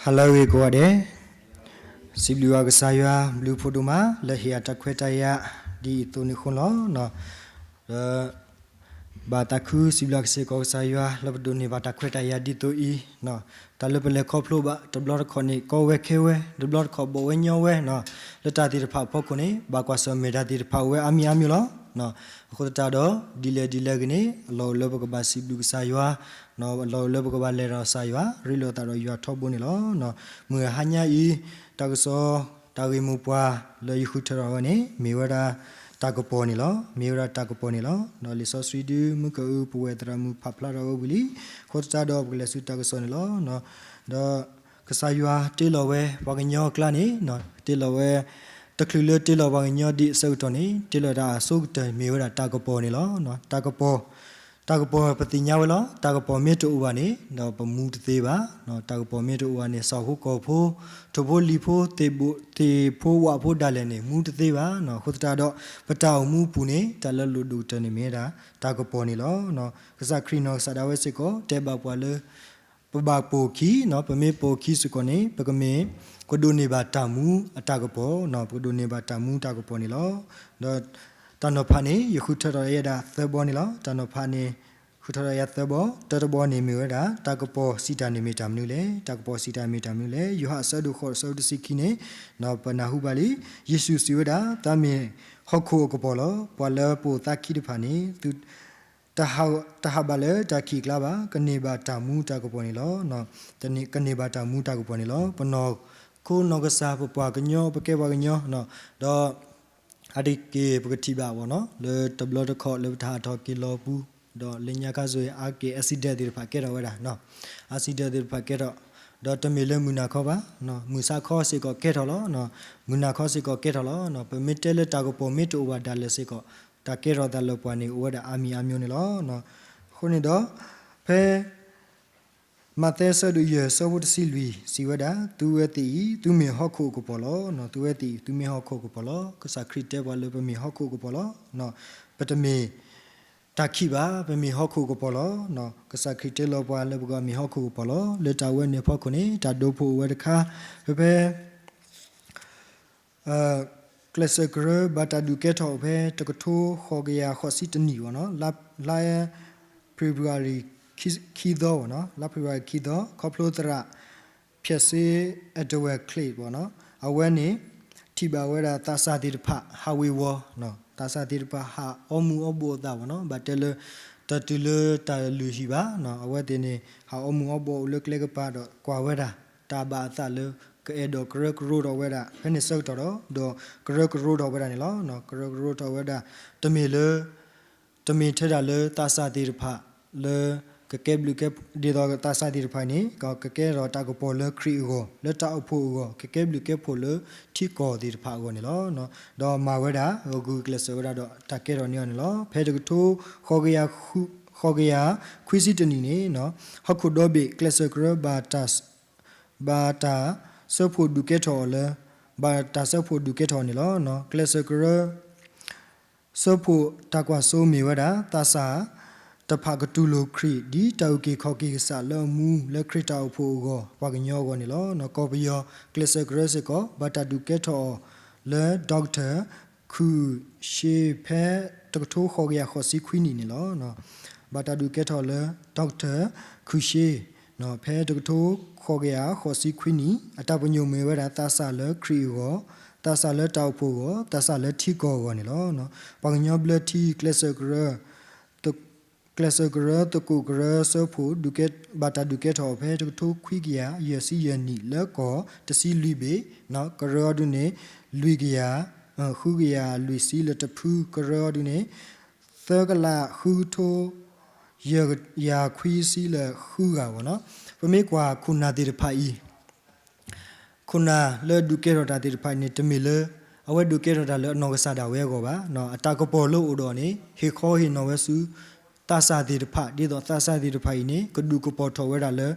ဟါလၢအဂ့ၤကိးဂၤဒဲး, စံးဘျုးဘၣ်ကစၢ်ယွၤဘျုးဖးဒိၣ်မး လၢဟ့ၣ်ယၤတၢ်ခွဲးတၢ်ယာ်ဒ်အံၤအသိးန့ၣ်အဃိလီၤ. ဒီး ဘၣ်သးခုစံးဘျုးကစ့ၢ်ကီးကစၢ်ယွၤ လၢပဒိးန့ၢ်ဘၣ်တၢ်ခွဲးတၢ်ယာ်ဒ်သိးအံၤ, တၢ်လၢပလဲၤခီဖျိဘၣ် တဘျီတခီၣ်န့ၣ် ကီဝဲခဲဝဲ, တဘျီတခီၣ်ဘီၣ်ဝဲညီဝဲ, လၢတၢ်သ့ၣ်တဖၣ်အဖီခိၣ်န့ၣ် ဘၣ်ကွၢ်ဆၢၣ်မဲာ်တၢ်သ့ၣ်တဖၣ်အိၣ်ဝဲအါမံၤအါမံၤလီၤ. အဃိသတးဒီး ဒ်လဲၣ်ဒ်လဲၣ်ဂ့ၤန့ၣ် အလီၢ်အိၣ်လၢပကဘၣ်စံးဘျုးကစၢ်ယွၤ, အလီၢ်အိၣ်လၢပကဘၣ်လဲၤဒီးကစၢ်ယွၤရ့လိာ်သးဒီးယွၤထီဘိန့ၣ်လီၤ. မုၢ်ဟါညါအံၤ တၢ်ကစီၣ် တၢ်ဂ့ၢ်မိၢ်ပှၢ်လၢယဃုထၢထီၣ်ဝဲန့ၣ် မ့ၢ်ဝဲဒၣ်တၢ်ကပီၤန့ၣ်လီၤ. မ့ၢ်ဝဲဒၣ်တၢ်ကပီၤန့ၣ်လီၤ. ဒီးလံာ်စီဆှံဒုးမုၢ်ကအုပဝဲၢ်သရၣ်မုၣ်ဖးဖျါထီၣ်ဝဲဝံၤလံ, အဃိသတးဒီးပကလဲၤဆူတၢ်ကစီၣ်န့ၣ်လီၤ. ဒီးကစၢ်ယွၤတ့လီၤဝဲပှၤကညီအကျါန့ၣ် တ့လီၤဝဲ တချုးလၢတ့လီၤပှၤကညီဒ်အဆၢကတီၢ်န့ၣ် တ့လီၤတၢ်အဆိကတၢၢ်မ့ၢ်ဝဲဒၣ်တၢ်ကပီၤန့ၣ်လီၤ. တၢ်ကပီၤ တၢ်ကပီၤပသ့ၣ်ညါဝဲလီၤ. တၢ်ကပီၤမ့ၢ်တအိၣ်ဘၣ်န့ၣ် ဒီးပမူတသ့ဘၣ်. တၢ်ကပီၤမ့ၢ်တအိၣ်ဘၣ်န့ၣ် စီၤဖိကီၢ်ဖိ ထိၣ်ဖိလံၤဖိ သ့ၣ်ဖိဝၣ်ဖိဒၣ်လဲာ်န့ၣ် မူတသ့ဘၣ်. အဃိသတးဒီး ပတၢ်အိၣ်မူအပူၤန့ၣ် တၢ်လၢလိၣ်ဒိၣ်ကတၢၢ်န့ၣ်မ့ၢ်ဝဲဒၣ် တၢ်ကပီၤန့ၣ်လီၤ. ကစၢ်ခရံာ်နီၢ်ကစၢ်ဒၣ်ဝဲစ့ၢ်ကီး တဲဘၣ်ပှၤလၢ ပဘၣ်ပိာ်အခံ, ပမ့ၢ်ပိာ်အခံစ့ၢ်ကီးန့ၣ် ပကမ့ၢ် ပဒိးန့ၢ်ဘၣ်တၢ်မူအတၢ်ကပီၤ, ပကဒိးန့ၢ်ဘၣ်တၢ်မူတၢ်ကပီၤန့ၣ်လီၤ. ဒီးတၢ်နီၤဖးန့ၣ် ယဃုထၢထီၣ်ယဲဒၣ်သၢဘီန့ၣ်လီၤ. တၢ်နီၤဖးန့ၣ် ဃုထၢထီၣ်ယဲသၢဘီ, တၢတဘီန့ၣ်မ့ၢ်ဝဲဒၣ် တၢ်ကပီၤစံးတၢ်န့ၣ်မ့ၢ်တၢ်မနုၤလဲၣ်. တၢ်ကပီၤစံးတၢ်မ့ၢ်တၢ်မနုၤလဲၣ်. ယိၤဟၣ်အဆၢဒိၣ်ဃိးအဆၢဖိတဆံခံန့ၣ် ပနၢ်ဟူဘၣ်လံ. ယ့ၣ်ၡူးစံးဝဲဒၣ် သးမ့ၢ်ဟီၣ်ခိၣ်အကပီၤလီၤ. ပှၤလၢပိာ်သးခံတဖၣ်န့ၣ် သု တဟးဘၣ်လၢတၢ်ခံးအကျါဘၣ်, ကန့ၢ်ဘၣ်တၢ်မူတၢ်ကပီၤန့ၣ်လီၤ. ကန့ၢ်ဘၣ်တၢ်မူတၢ်ကပီၤန့ၣ်လီၤ. ပနီၢ်ခိနီၢ်ကစၢ် ပပှၤကညီ ပကဲပှၤကညီ, ဒီး အါတက့ၢ်ပကထံၣ်ဘၣ် လၢတဘျီတခီၣ်လၢပတၢ်ဟးထီၣ်က့ၤလီၤပူၤ, ဒီးလၢညါခါဆိၣ်ဂ့ၤ အါက့ၢ် accident သ့ၣ်တဖၣ်ကဲထီၣ်ဝဲဒၣ်, accident သ့ၣ်တဖၣ်ကဲထီၣ်, ဒီးတမ့ၢ်လၢမုၢ်နၤခီဘၣ်, မုၢ်ဆါခီစ့ၢ်ကီးကဲထီၣ်လီၤ. မုၢ်နၤခီစ့ၢ်ကီးကဲထီၣ်လီၤ. ပမ့ၢ်တဲလၢတၢ်ကပီၤမ့ၢ်တအိၣ်ဘၣ်ဒၣ်လဲာ်စ့ၢ်ကီး တၢ်ကဲထီၣ်သးလၢပှၤန့ၣ် အိၣ်ဝဲဒၣ်အါမံၤအါမံၤန့ၣ်လီၤ. အဃိန့ၣ်ဒီး ဖဲ မးသဲအဆၢဒိၣ်ယဲၢ်အဆၢဖိတဆံလွံၢ်စံးဝဲဒၣ်, သုဝဲသ့ၣ်အံၤ သုမ့ၢ်ဟီၣ်ခိၣ်အကပီၤလီၤ. သုဝဲသ့ၣ်အံၤ သုမ့ၢ်ဟီၣ်ခိၣ်အကပီၤလီၤ. ကစၢ်ခရံာ်တဲပှၤလၢပမ့ၢ်ဟီၣ်ခိၣ်အကပီၤလီၤ. ပတမ့ၢ်တၢ်ခံးဘၣ်, ပမ့ၢ်ဟီၣ်ခိၣ်အကပီၤလီၤ. ကစၢ်ခရံာ်တဲလီၤပှၤလၢပကမ့ၢ်ဟီၣ်ခိၣ်အကပီၤလီၤ. လၢတၢ်ဝဲန့ၣ်အဖီခိၣ်န့ၣ် တၢ်ဒိဖိအိၣ်ဝဲတခါ, ဖဲဖဲ ကျဲးစၢးကရၢဘၣ်တၢ်ဒုးကဲထီၣ်ဖဲတကထိဃိးကယၤဃိးဆံတနံၣ် လါ February ခံသီ, လါ February ခံသီ ခီဖျိသရၣ် ဖျဲးစ့ Edward Clay အဝဲန့ၣ် ထံၣ်ဘၣ်ဝဲဒၣ်သးစၢ်သ့ၣ်တဖၣ် ဟးဝ့ၤဝီၤ, သးစၢ်သ့ၣ်တဖၣ်ဟးအီမူၤအီဘှီးအသး ဘၣ်တဲလၢ တတုၤလၢတၢ်လုၢ်ဟံၣ်ဘၣ်, အဝဲသ့ၣ်န့ၣ် ဟးအီမူၤအီဘှီးအိၣ်လၢကျဲကပၤဒီးကွၢ်ဝဲဒၣ် တၢ်ဘၣ်အသးလၢ ကအဲၣ်ဒိးကရၢကရိထီၣ်ဝဲဒၣ် ဖဲန့ၣ်ဆၢကတီၢ်ဒီး ဒီးကရၢကရိထီၣ်ဝဲဒၣ်န့ၣ်လီၤ. ကရၢကရိထီၣ်ဝဲဒၣ် တမ့ၢ်လၢ တမ့ၢ်ထဲဒၣ်လၢသးစၢ်သ့ၣ်တဖၣ်လၢ ကကဲဘျုးကဲ ဒ်သိးသးစၢ်သ့ၣ်တဖၣ်န့ၣ် ကကဲထီၣ်တၢ်ကပီၤလၢခရံာ်အဂီၢ် လၢတၢ်အိၣ်ဖှိၣ်အဂီၢ် ကကဲဘျုးကဲဖှိၣ်လၢထံကီၢ်သ့ၣ်တဖၣ်အဂီၢ်န့ၣ်လီၤ. ဒီးမၤဝဲဒၣ် ဂုာ်ကျဲးစၢးဝဲဒၣ်ဒီးတၢ်ကဲထီၣ်န့ၢ်အီၤန့ၣ်လီၤ. ဖဲတကထိဃိးကယၤ ဃိးကယၤခွံဆံတနံၣ်န့ၣ် ဟီၣ်ခိၣ်ဒီဘ့ၣ်ကျဲးစၢးကရၢ ဘၣ်တၢ်ဆၢဖှိၣ်ဒုးကဲထီၣ်အီၤလၢ ဘၣ်တၢ်ဆၢဖှိၣ်ဒုးကဲထီၣ်အီၤန့ၣ်လီၤ. ကျဲးစၢးကရၢ ဆၢဖှိၣ်တၢ်ကွၢ်စိမ့ၢ်ဝဲဒၣ် သးစၢ်တဖၣ်ကတူၢ်လိာ်ခရံာ် ဒ်တၢ်အုၣ်က့ၤခီၣ်က့ၤကစၢ်လၢအမူလၢခရံာ်တၢ်အိၣ်ဖှိၣ်အဂီၢ် ပှၤကညီအဂီၢ်န့ၣ်လီၤ. ကီၢ်ပယီၤကျဲးစၢးကရၢစ့ၢ်ကီး ဘၣ်တၢ်ဒုးကဲထီၣ်အီၤလၢ Doctor ခူၣ်ရှ့ ဖဲတကထိဃိးကယၤဃိးဆံခွံနံၣ်န့ၣ်လီၤ. ဘၣ်တၢ်ဒုးကဲထီၣ်လၢ Doctor ခူၣ်ရှ့ ဖဲတကထိဃိးကယၤဃိးဆံခွံနံၣ် အတၢ်ပညိၣ်မ့ၢ်ဝဲဒၣ် သးစၢ်လၢခရံာ်အဂီၢ်, သးစၢ်လၢတၢ်အိၣ်ဖှိၣ်အဂီၢ်, သးစၢ်လၢထံကီၢ်အဂီၢ်န့ၣ်လီၤ. ပှၤကညီဘျၢထံကျဲးစၢးကရၢ ကျဲးစၢးကရၢသကိးကရၢဆၢဖှိၣ် ဘၣ်တၢ်ဒုးကဲထီၣ်အီၤဖဲတကထိခွံကယၤယဲၢ်ဆံယဲၢ်နံၣ်လၢကီၢ်တဆံလွံၢ်ဘ့ၣ်, ကရၢအီၤဒုးန့ၣ် လွံၢ်ကယၤ ဃုကယၤလွံၢ်ဆံလၢတဖု, ကရၢအီၤဒုးန့ၣ် သၢကလးဃုကထိ ယဲၢ်ကယၤခွံဆံလၢဃုဂၤအဂီၢ်န့ၣ်လီၤ. ပမ့ၢ်ကွၢ်ခိၣ်နၢ်သ့ၣ်တဖၣ်အံၤ ခိၣ်နၢ်လၢဒုးကဲထီၣ်တၢ်သ့ၣ်တဖၣ်အံၤန့ၣ် တမ့ၢ်လၢ အဝဲဒုးကဲထီၣ်တၢ်လၢအနီၢ်ကစၢ်ဒၣ်ဝဲအဂီၢ်ဘၣ်. အတၢ်ကပီၤလၢအိၣ်ဒီးန့ၣ် ဟ့ၣ်ခီဟ့ၣ်နီၤဝဲဆူ သးစၢ်သ့ၣ်တဖၣ် ဒ်သိးသးစၢ်သ့ၣ်တဖၣ်အံၤန့ၣ် ကဒုးကပီၤထီၣ်ဝဲဒၣ်လၢ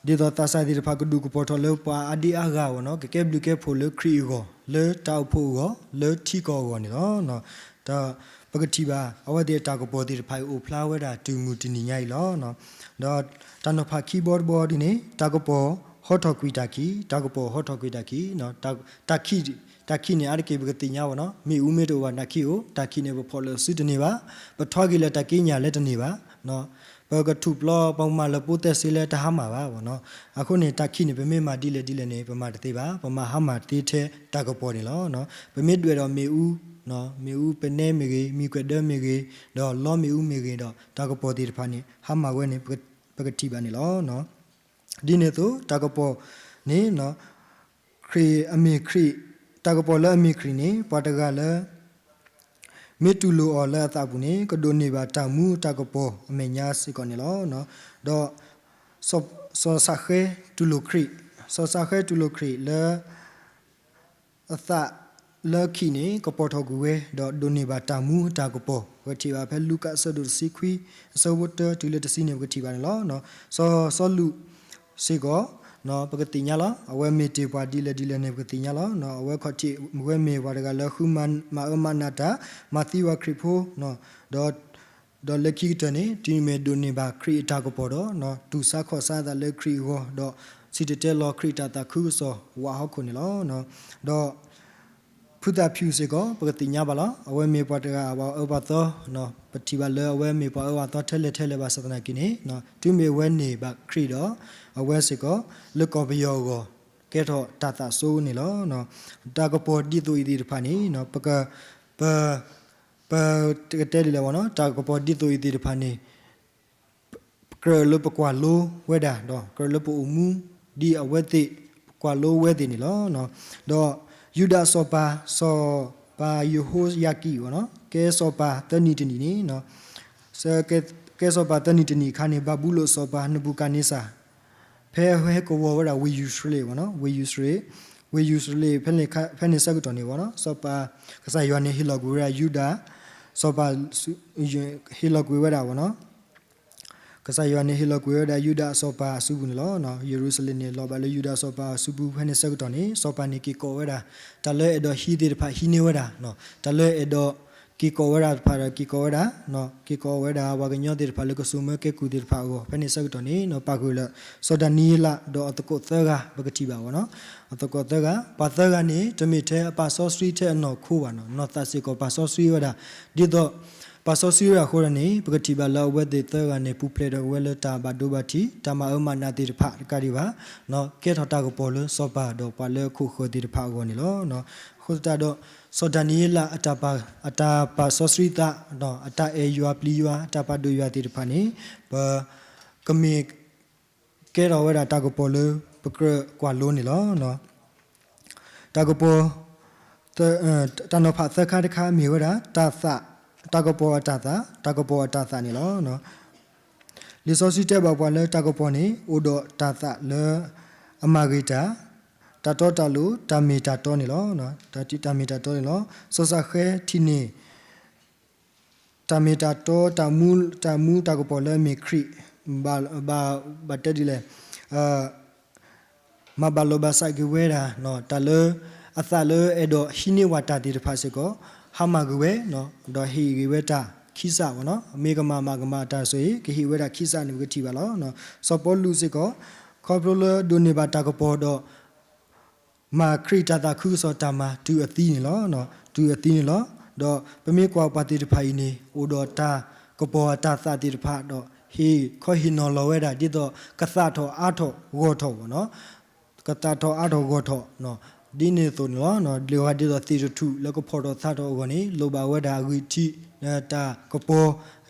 ဒ်သိးသးစၢ်သ့ၣ်တဖၣ်ကဒုးကပီၤထီၣ်လၢပှၤအါဒံအါဂၤအဂီၢ်နီၤ, ကကဲဘျုးကဲဖှိၣ်လၢခရံာ်အဂီၢ်, လၢတၢ်အိၣ်ဖှိၣ်အဂီၢ်, လၢထံကီၢ်အဂီၢ်န့ၣ်လီၤ. တၢ်ပကထံၣ်ဘၣ် အဝဲသ့ၣ်အတၢ်ကပီၤသ့ၣ်တဖၣ်အံၤအိၣ်ဖျါဝဲဒၣ်တုၤမုၢ်တနံၤညါအံၤလီၤ. ဒီးတၢ်နီၤဖးခံဘီတဘီဒ်န့ၣ် တၢ်ကပီၤဟီထီၣ်ကွံာ်တၢ်ခံ, တၢ်ကပီၤဟီထီၣ်ကွံာ်တၢ်ခံ, တၢ်ခံ တၢ်ခံန့ၣ် အါတက့ၢ်ပကသ့ၣ်ညါဘၣ်နီၤ, မ့ၣ်အူမ့ၢ်တအိၣ်ဘၣ်တၢ်ခံအိၣ်, တၢ်ခံန့ၣ် ပဖီၣ်လၢစုတန့ၢ်ဘၣ်, ပထွါက့ၤလၢတၢ်က့ညၣ်လၢတန့ၢ်ဘၣ်, ပကထူၣ်ပျီ ပကမၤလၢပိသဲးစ့လၢတဟါမၢ်ဘၣ်နီၤ. အဃိန့ၣ် တၢ်ခံန့ၣ် ပမ့ၢ်မၤဒ်လဲၣ်ဒ်လဲၣ်န့ၣ် ပမၤတသ့ဘၣ်, ပမၤဟါမၢ်သ့ထဲတၢ်ကပီၤန့ၣ်လီၤ. ပမ့ၢ်ဒွဲၣ်ဒီးမ့ၣ်အူ, မ့ၣ်အူပနဲမ့ၢ်ဂ့ၤ, မံၤကွဲးဒၢမ့ၢ်ဂ့ၤ, ဒီးလီမ့ၣ်အူမ့ၢ်ဂ့ၤဒီး တၢ်ကပီၤသ့ၣ်တဖၣ်န့ၣ် ဟါမၢ်ဝဲန့ၣ် ပကထံၣ်ဘၣ်န့ၣ်လီၤ. ဒ်န့ၣ်အသိး တၢ်ကပီၤန့ၣ် ခရံာ်အမ့ၢ်ခရံာ်, တၢ်ကပီၤလၢအမ့ၢ်ခရံာ်န့ၣ် ပှၤတဂၤလၢ မ့ၢ်တူၢ်လိာ်အီၤလၢအသးပူၤန့ၣ် ကဒိးန့ၢ်ဘၣ်တၢ်မူတၢ်ကပီၤအမဲာ်ညါစ့ၢ်ကီးန့ၣ်လီၤ. ဒီး စီၤစးဃဲတူၢ်လိာ်ခရံာ်, စီၤစးဃဲတူၢ်လိာ်ခရံာ်လၢ အသးလၢခံးန့ၣ် ကပီၤထီၣ်ကွံာ်ဝဲ ဒီးဒိးန့ၢ်ဘၣ်တၢ်မူတၢ်ကပီၤ, ပကထံၣ်ဘၣ်ဖဲလူၤကၣ်အဆၢဒိၣ်တဆံခွံ အဆၢဖိတၢတုၤလၢတဆံန့ၣ် ပကထံၣ်ဘၣ်န့ၣ်လီၤ. စီၤစီလူးစ့ၢ်ကီး ပကသ့ၣ်ညါလီၤ, အဝဲမ့ၢ်တ့ၢ်ပှၤဒ်လဲၣ်ဒ်လဲၣ်န့ၣ် ပကသ့ၣ်ညါလီၤ. အဝဲခီၣ်ထံး အဝဲမ့ၢ်ပှၤတဂၤလၢဃုမၤအၢမၤနးတၢ်, မၤသံဝဲခရံာ်ဖိ, ဒီး ဒီးလၢခံကတၢၢ်န့ၣ် တုၤမ့ၢ်ဒိးန့ၢ်ဘၣ်ခရံာ်အတၢ်ကပီၤဒီး တူၢ်ဆါခီၣ်ဆါအသးလၢခရံာ်အဂီၢ်, ဒီးစံၣ်တဲၤတဲလီၤခရံာ်တၢ်သးခုကစီၣ်ဝးဟီၣ်ခိၣ်န့ၣ်လီၤ. ဒီး ဖုသၣ်ဖၠူၣ်စ့ၢ်ကီး ပကသ့ၣ်ညါဘၣ်လီၤ. အဝဲမ့ၢ်ပှၤတဂၤပှၤအၢပှၤသီ, ပထံၣ်ဘၣ်လၢအဝဲမ့ၢ်ပှၤအၢပှၤသီထဲလဲၣ်ထဲလဲၣ်ဘၣ်ဆၣ်သနာ်က့န့ၣ် တုၤမ့ၢ်အဝဲန့ၢ်ဘၣ်ခရံာ်ဒီး အဝဲစ့ၢ်ကီး လၢကီၢ်ပယီၤအဂီၢ် ကဲထီၣ်တၢ်သးစိန့ၣ်လီၤ. တၢ်ကပီၤဒ်သိးအံၤသ့ၣ်တဖၣ်န့ၣ် ပက ပ ပကတဲဒ်လဲၣ်ဝဲနီၤ, တၢ်ကပီၤဒ်သိးအံၤသ့ၣ်တဖၣ်န့ၣ် ကြၢးလၢပကွၢ်လိဝဲဒၣ် ဒီးကြၢးလၢပအိၣ်မူ ဒ်အဝဲသ့ၣ် ပကွၢ်လိဝဲသ့ၣ်န့ၣ်လီၤ. ဒီးယူဒၤစီၤပၤ စီၤပၤယဟိယၤကံၣ်ဝဲနီၤ ကဲစီၤပၤသၢနံၤတနံၤန့ၣ် ကဲစီၤပၤသၢနံၤတနံၤအခါန့ၣ် ဘၤဘူလိၣ်စီၤပၤနဘူၤခၣ်န့စၢ် ဖဲအဟဲကဝီၤဝဲဒၣ်ဝ့ၢ်ယရူၤၡလ့ၣ်ဝဲနီၤ, ဝ့ၢ်ယရူၤၡလ့ၣ်, ဝ့ၢ်ယရူၤၡလ့ၣ် ဖဲန့ၣ်ဆၢကတီၢ်န့ၣ်ဝဲနီၤ, စီၤပၤ ကစၢ်ယွၤန့ၣ်ဟ့ၣ်လီၤကွံာ်ဝဲဒၣ်ယူဒၤ စီၤပၤ ဟ့ၣ်လီၤကွံာ်ဝဲဒၣ်ဝဲနီၤ, ကစၢ်ယွၤန့ၣ်ဟ့ၣ်လီၤကွံာ်ဝဲဒၣ်ယူဒၤစီၤပၤအစုပူၤန့ၣ်လီၤ. ယရူၤၡလ့ၣ်န့ၣ် လီၤဘၣ်လၢယူဒၤစီၤပၤအစုပူၤဖဲန့ၣ်ဆၢကတီၢ်န့ၣ် စီၤပၤန့ၣ်က့ၤကိးဝဲဒၣ် တၢ်လၢအဲၣ်ဒိးဟံးသ့ၣ်တဖၣ်ဟံးန့ၢ်ဝဲဒၣ်, တၢ်လၢအဲၣ်ဒိးက့ၤကိးဝဲဒၣ်တဖၣ်ဒီးက့ၤကိးဝဲဒၣ်, က့ၤကိးဝဲဒၣ်ပှၤကညီသ့ၣ်တဖၣ်လၢကစိာ်မၢကဲကုၢ်သ့ၣ်တဖၣ်အဂီၢ် ဖဲန့ၣ်ဆၢကတီၢ်န့ၣ် ပာ်ဃုာ်လၢ စီၤဒၤနံယ့လးဒီးအသကိးသၢဂၤ ပကထံၣ်ဘၣ်ဝဲနီၤ, အသကိးသၢဂၤ, ပှၤသၢဂၤန့ၣ် တမ့ၢ်ထဲအပာ်စီဆှံထဲအနီၢ်ခိဘၣ်နီၤ, နီၢ်သးစ့ၢ်ကီးပာ်စီဆှံဝဲဒၣ်, ဒ်သိး ပာ်စီဆှံဝဲဒၣ်အဃိန့ၣ် ပကထံၣ်ဘၣ်လၢအဝဲသ့ၣ်သၢဂၤန့ၣ် ပူၤဖျဲးထီၣ်က့ၤဝဲလၢတၢ်ဘၣ်ဒိဘၣ်ထံး တၢ်မၤအၢမၤနးသ့ၣ်တဖၣ်တကးဒံးဘၣ်, ကဲထီၣ်တၢ်ကပီၤလၢစီၤပၤဒီးပှၤလၢအခိၣ်ဃၢၤသ့ၣ်တဖၣ်အဂီၢ်န့ၣ်လီၤ. အဃိသတးဒီး စီၤဒၤနံယ့လး အတၢ်ပာ်စီဆှံသးဒီး အတၢ်အဲၣ်ယွၤပျံၤယွၤ အတၢ်ပာ်ဒိၣ်ယွၤသ့ၣ်တဖၣ်န့ၣ် ပ ကမ့ၢ်ကဲထီၣ်ဝဲဒၣ်တၢ်ကပီၤလၢပကြၢးကွၢ်လိန့ၣ်လီၤ. တၢ်ကပီၤ တၢ်နီၤဖးသၢခါတခါမ့ၢ်ဝဲဒၣ် တၢ်သး, တၢ်ကပီၤအတၢ်သး, တၢ်ကပီၤအတၢ်သးန့ၣ်လီၤ. လံာ်စီဆှံတဲဘၣ်ပှၤလၢတၢ်ကပီၤန့ၣ် အိၣ်ဒီးတၢ်သးလၢအမၤဂ့ၤတၢ်, တၢ်တီတၢ်လိၤ, တၢ်မ့ၢ်တၢ်တီန့ၣ်လီၤ. တၢ်မ့ၢ်တၢ်တီန့ၣ်လီၤ. စီၤစးဃဲထံၣ်န့ၢ် တၢ်မ့ၢ်တၢ်တီ တၢ်မူ တၢ်မူတၢ်ကပီၤလၢအမ့ၢ်ခရံာ် ဘၣ် ဘၣ် ဘၣ်တဲဒ်လဲၣ်, မၤဘၣ်လိာ်ဘၣ်စးက့ၤဝဲဒၣ် တၢ်လၢ အသးလၢအဲၣ်ဒိးဟံးန့ၢ်ဝဲတၢ်သ့ၣ်တဖၣ်စ့ၢ်ကီး ဟါမၢ်ကွံာ်ဝဲ ဒီးဟ့ၣ်ဂ့ၤဝဲတၢ်ခံစးဝဲနီၤ, မ့ၢ်ကမၤမၤကမၤတၢ်ဆိၣ်ဂ့ၤ ကဟ့ၣ်ဝဲဒၣ်ခံစးန့ၣ် ပကထံၣ်ဘၣ်လီၤ. စီၤပီလူးစ့ၢ်ကီး ခီဖျိလၢဒိးန့ၢ်ဘၣ်တၢ်ကပီၤဒီး မၤခရံာ်တၢ်သးခုကစီၣ်တၢ်မၤတုၤအသံန့ၣ်လီၤ. တုၤအသံန့ၣ်လီၤ. ဒီးပမ့ၢ်ကွၢ်ပှၤသ့ၣ်တဖၣ်အံၤန့ၣ် အိၣ်ဒီးတၢ်ကပီၤအတၢ်သးသ့ၣ်တဖၣ်ဒီး ဟ့ၣ်ခီဟ့ၣ်နီၤလီၤဝဲဒၣ် ဒ်သိးကသးထီၣ်အါထီၣ်ဂီၢ်ထီၣ်ဝဲနီၤ, ကသးထီၣ်အါထီၣ်ဂီၢ်ထီၣ် ဒ်န့ၣ်အသိးန့ၣ်လီၤ. ဒ်ဝဲဒ်သိးသ့ၣ်တထူၣ်လၢကဖီၣ်ထီၣ်သးထီၣ်အဂီၢ်န့ၣ် လိၣ်ဘၣ်ဝဲဒၣ်အဂံၢ်ထံး တၢ်ကပီၤ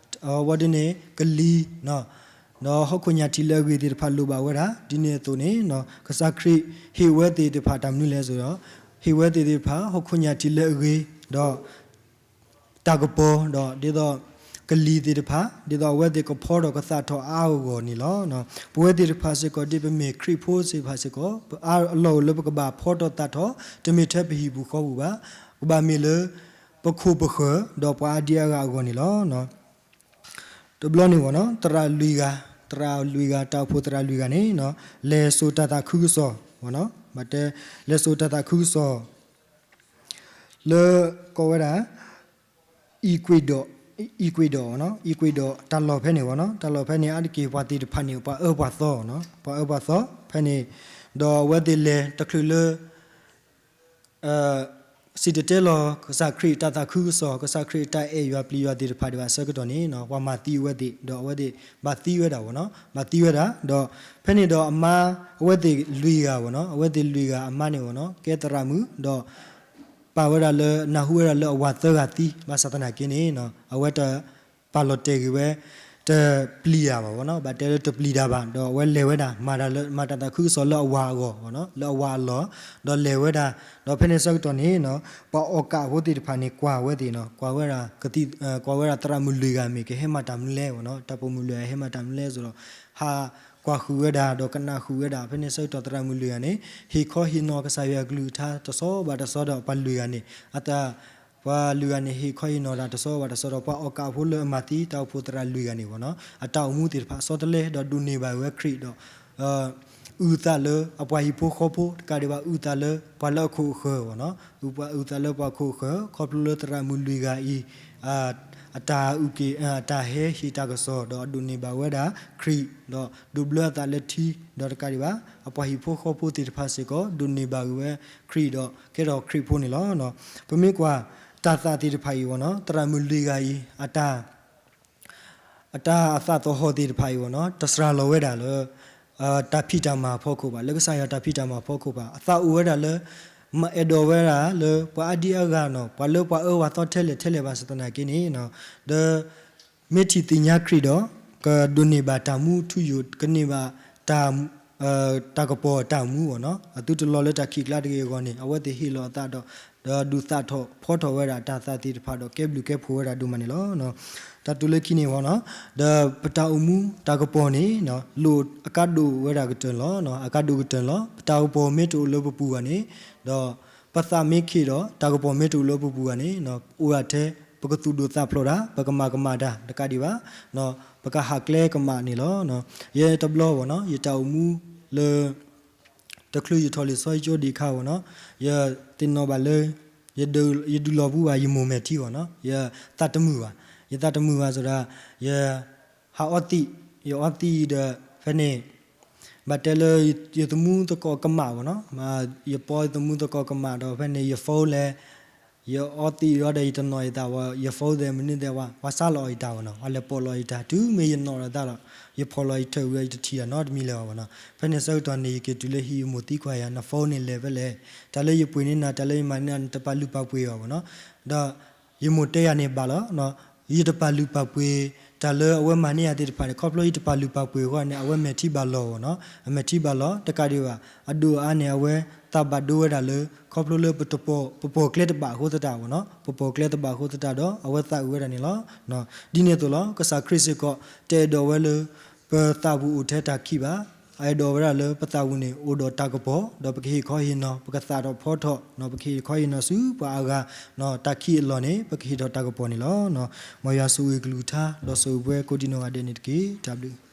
အဝဲဒ်န့ၣ် ကလံၤ ဒီးဟီၣ်ခိၣ်ညၣ်ထံးလၢအဂ့ၤသ့ၣ်တဖၣ်လိၣ်ဘၣ်ဝဲဒၣ် ဒ်န့ၣ်အသိးန့ၣ် ကစၢ်ခရံာ်ဟ့ၣ်ဝဲသ့ၣ်တဖၣ်တၢ်မနုၤလဲၣ်ဆိုတော့ ဟ့ၣ်ဝဲသ့ၣ်တဖၣ် ဟီၣ်ခိၣ်ညၣ်ထံးလၢအဂ့ၤ ဒီး တၢ်ကပီၤ ဒီးဒ်သိး ကလံၤသ့ၣ်တဖၣ် ဒ်သိးအဝဲသ့ၣ်ကဖီထီၣ်ကသးထီၣ်အါအါဂီၢ်ဂီၢ်န့ၣ်လီၤ. ပဝဲသ့ၣ်တဖၣ်စ့ၢ်ကီး ဒ်ပမ့ၢ်ခရံာ်ဖိသ့ၣ်တဖၣ်စ့ၢ်ကီး ပအါအလီၢ်အိၣ်လၢပကဘၣ်ဖီထီၣ်သးထီၣ် တမ့ၢ်ထဲပဟံၣ်ပူၤဃီပူၤဘၣ်. ကဘၣ်မ့ၢ်လၢ ပခိၣ်ပဃၢၤ ဒီးပှၤအါဒံအါဂၤအဂီၢ်န့ၣ်လီၤ. တဘျီန့ၣ်ဝဲနီၤ သရၣ်လွံၢ်ဂၤ သရၣ်လွံၢ်ဂၤ တၢ်အိၣ်ဖှိၣ်သရၣ်လွံၢ်ဂၤန့ၣ် လဲၤစိာ်တၢ်သးခုကစီၣ်, ဘၣ်တဲ လဲၤစိာ်တၢ်သးခုကစီၣ် လၢကိးဝဲဒၣ် Ecuador, Ecuador, Ecuador တၢ်လီၢ်ဖဲန့ၣ် တၢ်လီၢ်ဖဲန့ၣ် အါတက့ၢ်ပှၤသ့ၣ်တဖၣ်န့ၣ် ပှၤအၢပှၤသီ, ပှၤအၢပှၤသီဖဲန့ၣ်, ဒီးအဝဲသ့ၣ်လဲၤတချုးလၢ စံၣ်တဲၤတဲလီၤ ကစၢ်ခရံာ်တၢ်သးခုကစီၣ်, ကစၢ်ခရံာ်တၢ်အဲၣ်ယွၤပျံၤယွၤသ့ၣ်တဖၣ်ဒံးဘၣ်အဆၢကတီၢ်န့ၣ် ပှၤမၤသံအဝဲသ့ၣ် ဒီးအဝဲသ့ၣ်ဘၣ်သံဝဲဒၣ်, ဘၣ်သံဝဲဒၣ်, ဒီးဖဲန့ၣ်ဒီးအမါ အဝဲသ့ၣ်လွံၢ်ဂၤ, အဝဲသ့ၣ်လွံၢ်ဂၤအမါန့ၣ် ကဲသရၣ်မုၣ် ဒီး ပာ်ဝဲဒၣ်လၢ နၢ်ဟူဝဲဒၣ်လၢအဝၤသၢဂၤသံ, ဘၣ်ဆၣ်သနာ်က့န့ၣ် အဝဲတပာ်လီၤတဲာ်ဂ့ၤဝဲ တပျံၤတၢ်ဘၣ်, ဘၣ်တဲလၢတပျံၤတၢ်ဘၣ်, ဒီးအဝဲလဲၤဝဲဒၣ် မၤတၢ်လၢ မၤတၢ်သးခုကစီၣ်လၢအဝၤအဂီၢ်, လၢအဝၤအလီၢ်, ဒီးလဲၤဝဲဒၣ်, ဒီးဖဲန့ၣ်ဆၢကတီၢ်န့ၣ် ပှၤအီၣ်ကးဖိသ့ၣ်တဖၣ်န့ၣ် ကွၢ်ဝဲသ့ၣ်, ကွၢ်ဝဲဒၣ် ကွၢ်ဝဲဒၣ်သရၣ်မုၣ်လွံၢ်ဂၤမ့ၢ်ကဟဲမၤတၢ်မနုၤလဲၣ်, တၢ်ပိာ်မုၣ်လွံၢ်ဂၤဟဲမၤတၢ်မနုၤလဲၣ် ဆိုတော့ ဟးကွၢ်ဃုာ်ဝဲဒၣ် ဒီးကနၣ်ဃုာ်ဝဲဒၣ်, ဖဲန့ၣ်ဆၢကတီၢ်သရၣ်မုၣ်လွံၢ်ဂၤန့ၣ် ဟ့ၣ်ခီဟ့ၣ်နီၤကစၢ်ယွၤအကလုၢ်ကထါတဆီဘၣ်တဆီဒီးပှၤလွံၢ်ဂၤန့ၣ် အတၢ် ပှၤလွံၢ်ဂၤန့ၣ် ဟ့ၣ်ခီဟ့ၣ်နီၤတၢ်တဆီဘၣ်တဆီဒီး ပှၤအီၣ်ကးဖိလၢအမၤသံတၢ်အိၣ်ဖှိၣ်သရၣ်လွံၢ်ဂၤန့ၣ် အတၢ်အိၣ်မူသ့ၣ်တဖၣ်ဆီတလဲ ဒီးဒိးန့ၢ်ဘၣ်ဝဲခရံာ်ဒီး အုၣ်သးလၢအပှၤဟံၣ်ဖိဃီဖိတကးဒံးဘၣ် အုၣ်သးလၢပှၤလၢအခိၣ်အဃၢၤ, အုၣ်သးလၢပှၤခိၣ်အဃၢၤ ခီဖျိလၢသရၣ်မုၣ်လွံၢ်ဂၤအံၤ အတၢ်အုၣ်က့ၤ အတၢ်ဟဲဟ့ၣ်တၢ်ကစီၣ် ဒီးအဒိးန့ၢ်ဘၣ်ဝဲဒၣ်ခရံာ် ဒီးဒိးဘျၢအသးလၢထံ ဒီးတကးဒံးဘၣ် အပှၤဟံၣ်ဖိဃီဖိသ့ၣ်တဖၣ်စ့ၢ်ကီး ဒိးန့ၢ်ဘၣ်ဝဲခရံာ်ဒီးကဲထီၣ်ခရံာ်ဖိန့ၣ်လီၤ. ပမ့ၢ်ကွၢ် တၢ်သးသ့ၣ်တဖၣ်အံၤ သရၣ်မုၣ်လွံၢ်ဂၤအံၤ အတၢ် အတၢ်အသးသဟီၣ်သ့ၣ်တဖၣ်အံၤ တစှၤလီၤဝဲဒၣ်လၢ တၢ်ဖံးတၢ်မၤအဖီခိၣ်ဘၣ်, လၢကစၢ်ယွၤတၢ်ဖံးတၢ်မၤအဖီခိၣ်ဘၣ်. အသးအိၣ်ဝဲဒၣ်လၢ မၤအဲၣ်ဒိးဝဲဒၣ်လၢ ပှၤအါဒံအါဂၤနီၤ, ပှၤလၢပှၤအၢပှၤသီထဲလဲၣ်ထဲလဲၣ်ဘၣ်ဆၣ်သနာ်က့န့ၣ် ဒီး မ့ၢ်ထံၣ်သ့ၣ်ညါခရံာ်ဒီး ကဒိးန့ၢ်ဘၣ်တၢ်မူထူယိာ်, ကန့ၢ်ဘၣ် တၢ်ကပီၤတၢ်မူအီၤနီၤ, အသုတလီၤလၢတၢ်ခံးကျါတဂ့ၤအဂီၢ်န့ၣ် အဝဲသ့ၣ်ဟ့ၣ်လီၤအသးဒီး ဒီးဒုးသးထီၣ်ဖီထီၣ်ဝဲဒၣ်တၢ်သးသ့ၣ်တဖၣ်ဒီးကဲဘျုးကဲဖှိၣ်ဝဲဒၣ်ဒိၣ်မးန့ၣ်လီၤ. တၢ်တိၤလၢခံန့ၣ်ဝဲနီၤ, ဒီးပတၢ်အိၣ်မူတၢ်ကပီၤန့ၣ် လိၣ်အကါဒိၣ်ဝဲဒၣ်ကတၢၢ်လီၤ, အကါဒိၣ်ကတၢၢ်လီၤ. ပတၢ်ကပီၤမ့ၢ်တအိၣ်လၢပပူၤဘၣ်န့ၣ် ဒီး ပသးမ့ၢ်ခံးဒီး တၢ်ကပီၤမ့ၢ်တအိၣ်လၢပပူၤဘၣ်န့ၣ် အိၣ်ဒၣ်ထဲ ပကသူၣ်ဒိၣ်သးဖျိးတၢ်, ပကမၤကမၣ်တၢ်တကးဒံးဘၣ်, ပကဟးကျဲကမၣ်န့ၣ်လီၤ. ယဲတဘျီဝဲနီၤ ယတၢ်အိၣ်မူလၢ တချုးယထီၣ်လံာ်စီဆှံကၠိဒံးအခါဝဲနီၤ, ယသ့ၣ်နီၣ်ဘၣ်လၢ ယဒုးလီၤပူၤဘၣ် ယမိၢ်မဲာ်ထံဝဲနီၤ, ယသးတမုာ်ဘၣ်, ယသးတမုာ်ဘၣ်စ့ၢ်ကီး ယဟးအီသံး, ယအီသံးဒီး ဖဲန့ၣ် ဘၣ်တဲလၢ ယသမူသကိးကမၣ်ဝဲနီၤ, ယပိာ်ယသမူသကိးကမၣ်ဒီး ဖဲန့ၣ် ယ phone လဲၤ ယအီသံးဒီး ယတနီၣ်ယသးဝဲ ယ phone သဲးမနုၤသဲးဝဲ ပှၤဆါလီၤအီၤယတၢ်ဝဲနီၤ, ပှၤလဲၤပိာ်လီၤအီၤယတၢ် တုၤမ့ၢ်ယနီၣ်ဒီးသးလီၤ, ယဖီၣ်လီၤယထၢၣ်ဝံၤဒီး ယတထံၣ်တၢ်နီတမံၤလၢၤဘၣ်ဝဲနီၤ. ဖဲန့ၣ်ဆၢကတီၢ်န့ၣ် ယက့ၤတုၤလၢဟံၣ် ယမိၢ်သံကွၢ်ယၤ န phone န့ၣ်လဲၤဖဲလဲၣ်, တၢ်လၢယပှ့ၤန့ၢ်နၤ တၢ်လၢယမၤန့ၢ်နၤ နတပာ်လုၢ်ပာ်ပှ့ၤဘၣ်ဝဲနီၤ, ဒီး ယမိၢ်တဲယၤန့ၣ်ဘၣ်လီၤ, ယတပာ်လုၢ်ပာ်ပှ့ၤ တၢ်လၢအဝဲမၤန့ၢ်ယၤသ့ၣ်တဖၣ်န့ၣ် ခီဖျိယတပာ်လုၢ်ပာ်ပှ့ၤအဃိန့ၣ် အဝဲမဲာ်ထံဘၣ်လီၤဝဲနီၤ, အမဲာ်ထံဘၣ်လီၤ တကးဒံးဘၣ်, အဒိၣ်အါန့ၣ် အဝဲသးဘၣ်ဒိဝဲဒၣ်လၢ ခီဖျိလၢ ပပိာ်ကျဲတဘၣ်အဃိသတးဝဲနီၤ, ပပိာ်ကျဲတဘၣ်အဃိသတးဒီး အဝဲသးအုးဝဲဒၣ်န့ၣ်လီၤ. ဒ်န့ၣ်အသိးလီၤ ကစၢ်ခရံာ်စ့ၢ်ကီး တအဲၣ်ဒိးဝဲလၢ ပသးပူၤအိၣ်ထဲတၢ်ခံးဘၣ်, အအဲၣ်ဒိးဝဲဒၣ်လၢပသးပူၤန့ၣ် အိၣ်ဒီးတၢ်ကပီၤ, ဒီးပကဟ့ၣ်ခီဟ့ၣ်နီၤ ပကသးထီၣ်ဖီထီၣ်နီၤ, ပကဟ့ၣ်ခီဟ့ၣ်နီၤဆူပှၤအါဂၤနီၤ, တၢ်ခံးအလီၢ်န့ၣ် ပကဟ့ၣ်ထီၣ်တၢ်ကပီၤန့ၣ်လီၤ. မ်ယွၤဆိၣ်ဂ့ၤကလုၢ်ကထါ ဒီးဆိၣ်ဂ့ၤပှၤကိးဒံနီၢ်ဂၤဒဲးန့ၣ်တက့ၢ်. တၢ်ဘျုး